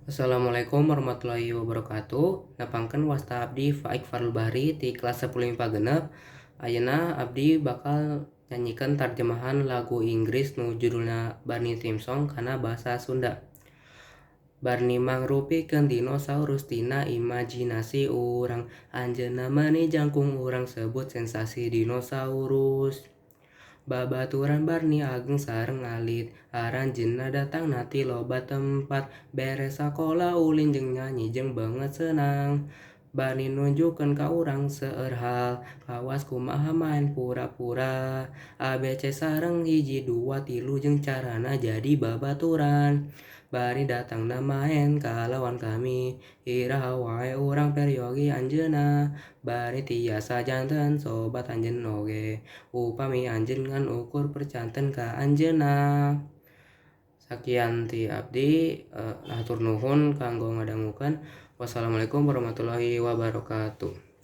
Assalamualaikum warahmatullahi wabarakatuh. Nepangkeun wasta abdi Faik Farul Bahri ti kelas 10 MIPA 6. Ayeuna abdi bakal nyanyikeun tarjemahan lagu Inggris nu judulna Barney Theme Song kana bahasa Sunda. Barney mangrupikeun dinosaurus tina imajinasi urang. Anjeunna meuni jangkung urang sebut sensasi dinosaurus. Babaturan Barney ageng sareng alit. Aranjeunna datangna ti loba tempat. Beres sakola ulin jeung nyanyi jeung beungeut seunang. Barney nunjukkeun ka urang seueur hal, kawas kumaha maen pura-pura, ABC sareng hiji dua tilu jeung carana jadi babaturan. Barney datangna maen kalawan kami, iraha wae urang peryogi anjeunna. Barney tiasa janten sobat anjeun oge, upami anjeun ngan ukur percanten ka anjeunna. Sakian ti abdi, hatur nuhun kanggo ngadangukeun. Wassalamualaikum warahmatullahi wabarakatuh.